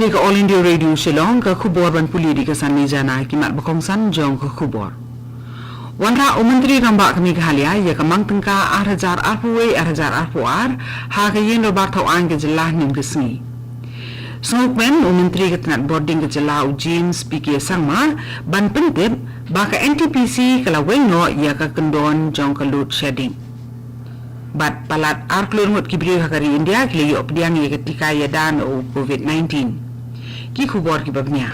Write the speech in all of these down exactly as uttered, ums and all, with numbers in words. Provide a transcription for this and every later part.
Ka All India Radio Shillong, ka khubor ban pule da ka Sanni Jana, ki mat ba kongsan jong ka khubor. Wanrah u Myntri Rangbah ka Meghalaya ïa ka mang tyngka ar hajar arphew wei ar hajar arphew ar ha ka Ïing Dorbar Thawaiñ ka jylla hynnin ka sngi. Sngewkmen u Myntri ka tnat bording ka jylla u James P K Sangma ban pyntip ba ka N T P C ka la weng noh ïa ka kyndon jong ka load shedding. Bad palat ar klur ngut ki briew ha ka ri India ki la ïoh pdiang ïa ka tika ïada na u Covid nineteen. Ki khubor kiba bniah.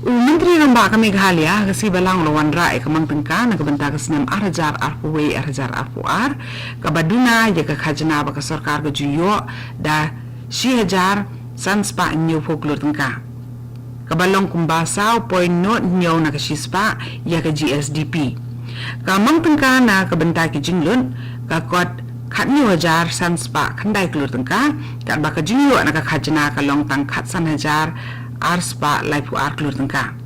U Myntri Rangbah ka Meghalaya ha ka sngi ba la long u la wanrah ïa ka mang tyngka na ka bynta ka snem ar hajar arphew wei ar hajar arphew ar, kaba duna ïa ka khajna ba ka sorkar ka ju ïoh da shi hajar san spah hynñiewphew klur tyngka, kaba long kumba saw point nod hynñiew na ka shi spah ïa ka G S D P. Ka mang tyngka na ka bynta ki jinglut ka kot khathynñiew hajar san spah khyndai klur tyngka, katba ka jingïoh na ka khajna ka long tang khatsan hajar ar spah laiphew ar klur tyngka.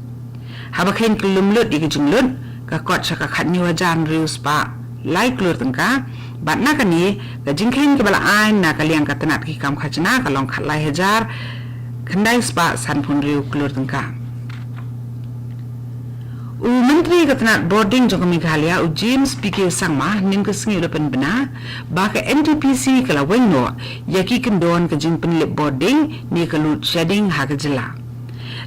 Haba khein kyllum lut ïa ka jinglut, ka kot sha ka khathynñiew hajar hynriew spah lai klur tyngka, bad na kane ka jingkhein kaba la ai na ka liang ka tnat ki kam khajna ka long khatlai hajar khyndai spah sanphew hynriew klur tyngka. U Myntri ka tnat bording jong ka Meghalaya u James P K Sangma hynnin ka sngi u la pynbna ba ka N T P C ka la weng noh ïa ki kyndon ka jingpynlip bording ne ka load shedding ha ka jylla.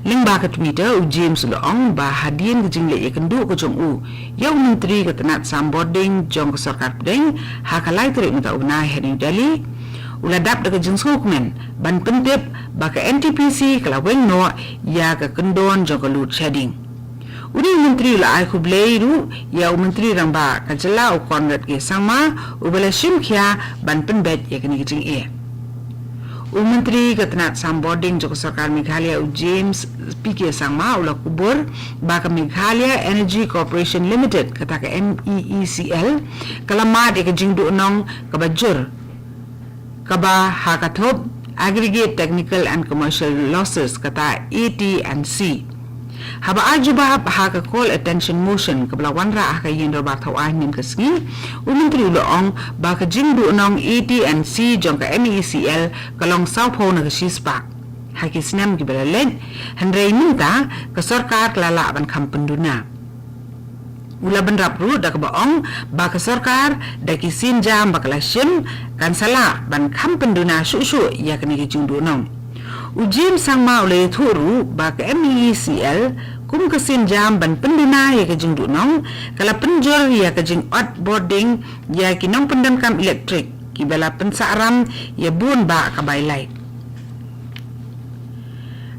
Lyngba ka Twitter, u James u la ong ba hadien ka jingleit ïakynduh ka jong u ïa u Myntri ka tnat sam bording jong ka sorkar pdeng ha ka lai tarik mynta u bnai ha New Delhi, u la dap da ka jingsngewkmen ban pyntip ba ka N T P C ka la weng noh ïa ka kyndon jong ka load shedding. U dei u Myntri u la ai khublei ruh ïa u Myntri Rangbah ka jylla u Conrad K Sangma uba la shim khia ban pynbeit ïa kane ka jingeh. U Myntri ka tnat sam bording jong ka sorkar Meghalaya u James P K Sangma u la kubur ba ka Meghalaya Energy Corporation Limited, kata ka M E E C L, ka la mad ïa ka jingduhnong kaba jur, kaba ha ka thup Aggregate Technical and Commercial Losses, kata A T and C. Haba ai jubab ha ka call attention motion kaba la wanrah ha ka Ïing Dorbar Thawaiñ hynnin ka sngi, u Myntri u la ong ba ka jingduhnong A T and C jong ka M E E C L ka long sawphew na ka shispah ha ki snem kiba la leit, hynrei mynta ka sorkar ka la lah ban kham pynduna. U la bynrap ruh da kaba ong ba ka sorkar da ki sienjam ba ka la shim kan sa lah ban kham pynduna shuh shuh ïa kane ka jingduhnong. U James Sangma u la ïathuh ruh ba ka M E E C L kum ka sienjam ban pynduna ïa ka jingduhnong ka la pynjur ïa ka jingot bording ïa ki nongpyndonkam elektrik kiba la pynsahram ïa bun bah ka bai lait.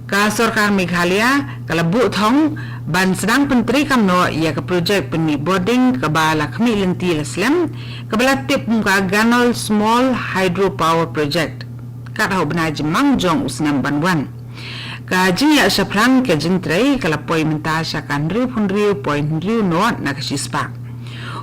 Ka sorkar Meghalaya ka la buh thong ban sdang pyntreikam noh ïa ka projek pynmih bording kaba la khmih lynti la slem, kaba la tip kum ka Ganol Small Hydro Power Project kat ha u bnai Jymmang jong u snem ban wan. Ka jingïaid shaphrang ka jingtrei ka la poi mynta sha ka hynriewphew hynriew point hynriew nod na ka shispah.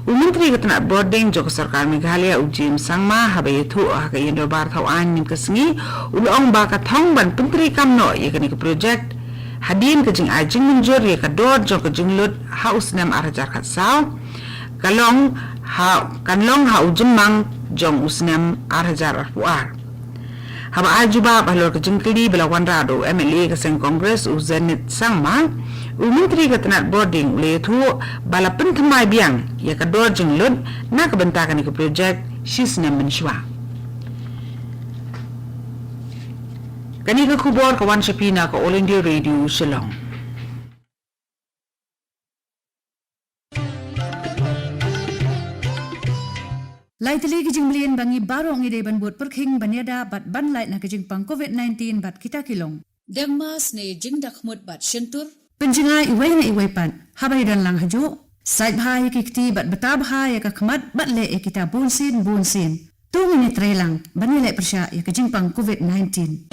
U Myntri ka tnat bording jong ka sorkar Meghalaya u James Sangma haba ïathuh ha ka Ïing Dorbar Thawaiñ hynnin ka sngi u la ong ba ka thong ban pyntreikam noh ïa kane ka projek hadien ka jingai jingmynjur ïa ka dor jong ka jinglut ha u snem ar hajar khatsaw ka long ha, kan long ha u Jymmang jong u snem ar hajar arphew ar. Haba ai jubab halor ka jingkylli ba la wanrah da u M L A ka seng Congress u Zenith Sangma, u Myntri ka tnat bording u la ïathuh ba la pynthymmai biang ïa ka dor jinglut na ka bynta kane ka projek shi snem mynshuwa. Kane ka khubor ka wan sha phi na ka All India Radio Shillong. Lai tylli ki jingmlien ba ngi baroh ngi dei ban bud pyrkhing ban ïada bad ban lait na ka jingpang covid nineteen bad kita ki long: dengmas ne jingdakhmut bad shyntur. Pynjngai iwei na iwei pat haba ïadon lang hajuh. Sait bha ïa ki kti bad bta bha ïa ka khmat bad leh ïa kita bunsien bunsien. To ngin ïatreilang ban ïaleh pyrshah ïa ka jingpang covid nineteen.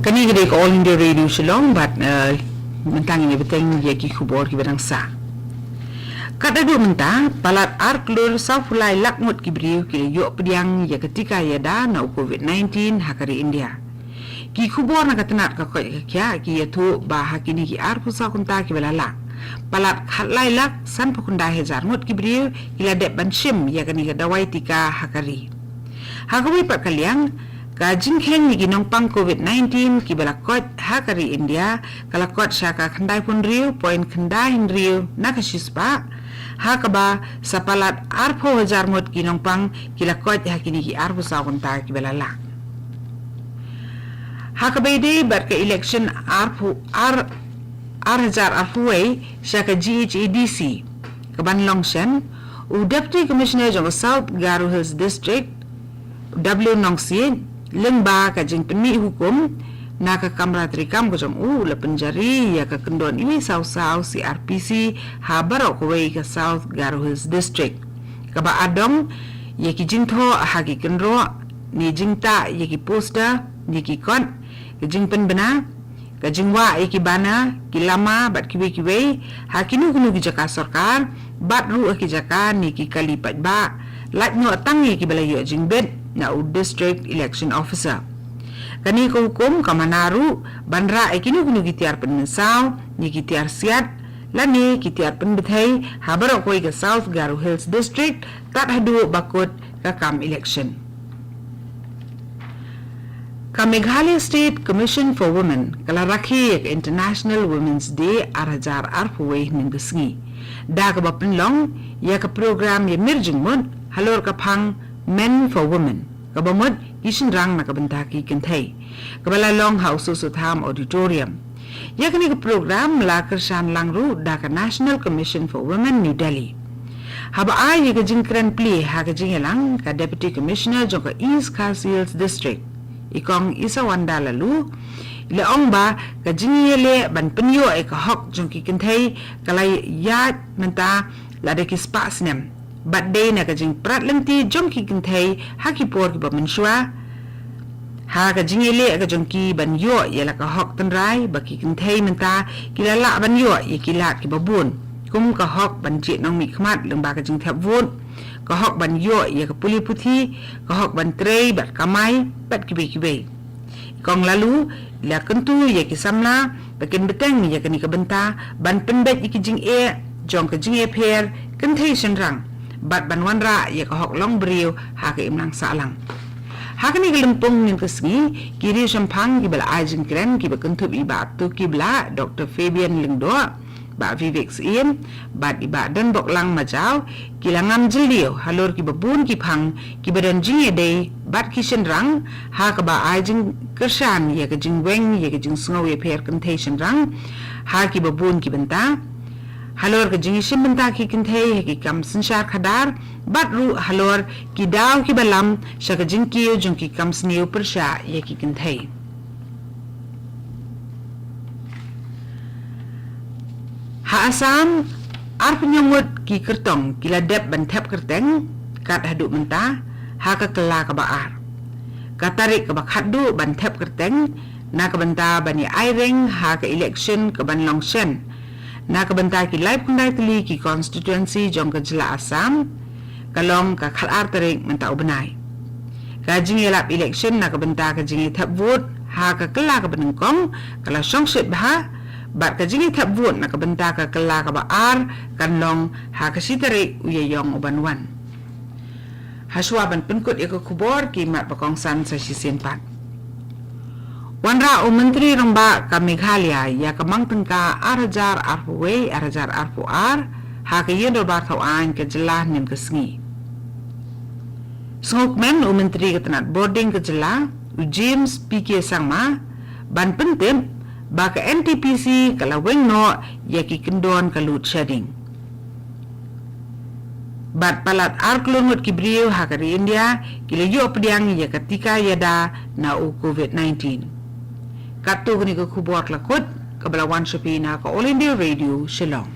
Kane ka dei ka All India Radio Shillong bad, eh, mynta ngin ïa bteng ïa ki khubor kiba dang sah. Kat haduh mynta palat ar klur sawphew lai lak ngut ki briew ki la ïoh pdiang ïa ka tika ïada na u covid nineteen ha ka ri India. Ki khubor na ka tnat ka koit ka khiah ki ïathuh ba ha kine ki arphew saw kynta kiba la lah, palat khatlai lak sanphew khyndai hajar ngut ki briew ki la dep ban shim ïa kane ka dawai tika ha ka ri. Ha kawei pat ka liang, ka jingkheiñ ïa ki nongpang COVID-19 kiba la koit ha ka ri India ka la kot sha ka khyndai phew hynriew point khyndai hynriew na ka shispah, ha kaba sa palat arphew hajar ngut ki nongpang ki la koit ha kine ki arphew saw kynta kiba la leit. Ha kaba ïadei bad ka election arphew ar, ar hajar arphew wei sha ka GHADC kaban long shen, u Deputy Commissioner jong ka South Garo Hills District, W Nongsiej, lyngba ka jingpynmih hukum na ka kamra treikam ka jong u, u la pynjari ïa ka kyndon iwei saw saw CrPC ha baroh kawei ka South Garo Hills District, kaba adong ïa ki jingthoh ha ki kynroh, ne jingtah ïa ki poster, ne ki kot, ki jingpynbna, ka jingwah ïa ki banner, ki lama bad kiwei kiwei ha kino kino ki jaka sorkar, bad ruh ha ki jaka ne ki kali paidbah, lait noh tang ïa kiba la ïoh jingbit na u District Election Officer. Kane ka hukum ka mana ruh ban rah ïa kino kino ki tiar pynmynsaw, ne ki tiar siat, lane ki tiar pynbthei ha baroh kawei ka South Garo Hills District tad haduh ba kut ka kam election. Ka Meghalaya State Commission for Women ka la rakhe ïa ka International Women's Day ar hajar arphew wei hynnin ka sngi da kaba pynlong ïa ka program ïamir jingmut halor ka phang Men for Women, kaba mut ki shynrang na ka bynta ki kynthei, kaba la long ha u Soso Tham Auditorium. Ïa kane ka program la kyrshan lang ruh da ka National Commission for Women, New Delhi. Haba ai ïa ka jingkren plie ha ka jingïalang, ka Deputy Commissioner jong ka East Khasi Hills District, i Kong Isawanda Laloo, i la ong ba ka jingïaleh ban pynïoh ïa ka hok jong ki kynthei ka la ïaid mynta lada ki spah snem, bad dei na ka jingprat lynti jong ki kynthei ha ki por kiba mynshuwa, ha ka jingïaleh ka jong ki ban ïoh ïa la ka hok tynrai ba ki kynthei mynta ki la lah ban ïoh ïa ki lad kiba bun, kum ka hok ban jied nongmihkhmat lyngba ka jingthep vote, ka hok ban ïoh ïa ka pule puthi, ka hok ban trei bad kamai, bad kiwei kiwei. I Kong Laloo i la kyntu ïa ki samla ba kin bteng ïa kane ka bynta ban pynbeit ïa ki jingeh jong ka jingïapher kynthei shynrang, bad ban wanrah ïa ka hok long briew ha ka imlang sahlang. Ha kane ka lympung hynnin ka sngi, ki riewshemphang kiba la ai jingkren kiba kynthup i Bah Tuki Blah, Doktor Fabian Lyngdoh, Bah Vivek Syiem, bad i Bah Donboklang Majaw, ki la ngam jylliew halor kiba bun ki phang kiba don jingïadei bad ki shynrang, ha kaba ai jingkyrshan ïa ka jingweng ïa ka jingsngew ïapher kynthei shynrang ha kiba bun ki bynta, halor ka jingïashim bynta ki kynthei ha ki kam synshar khadar, bad ruh halor ki daw kiba lam sha ka jingkiew jong ki kam sniew pyrshah ïa ki kynthei. Ha Assam, arphew hynñiew ngut ki kyrtong ki la dep ban thep kyrteng kat haduh mynta ha ka kylla kaba ar. Ka tarik kaba khatduh ban thep kyrteng na ka bynta ban ïa aireng ha ka election kaban long shen na ka bynta ki laiphew khyndai tylli ki constituency jong ka jylla Assam, ka long ka khatar tarik mynta u bnai. Ka jingïalap election na ka bynta ka jingïathep vote ha ka kylla kaba nyngkong ka la shongshit bha, bad ka jingïathep vote na ka bynta ka kylla kaba ar kan long ha ka shi tarik u Ïaïong uban wan. Hashwa ban pynkut ïa ka khubor, ki mat ba kongsan sa shisien pat. Wanrah u Myntri Rangbah ka Meghalaya ïa ka mang tyngka ar hajar arphew wei ar hajar arphew ar ha ka Ïing Dorbar Thaw Aiñ ka jylla hynnin ka sngi. Sngewkmen u Myntri ka tnat bording ka jylla, u James P K Sangma, ban pyntip ba ka N T P C ka la weng noh ïa ki kyndon ka load shedding. Bad palat ar klur ngut ki briew ha ka ri India ki la ïoh pdiang ïa ka tika ïada na u COVID nineteen. Katto kane ka khubor ka la kut, kaba la wan sha phi na ka All India Radio Shillong.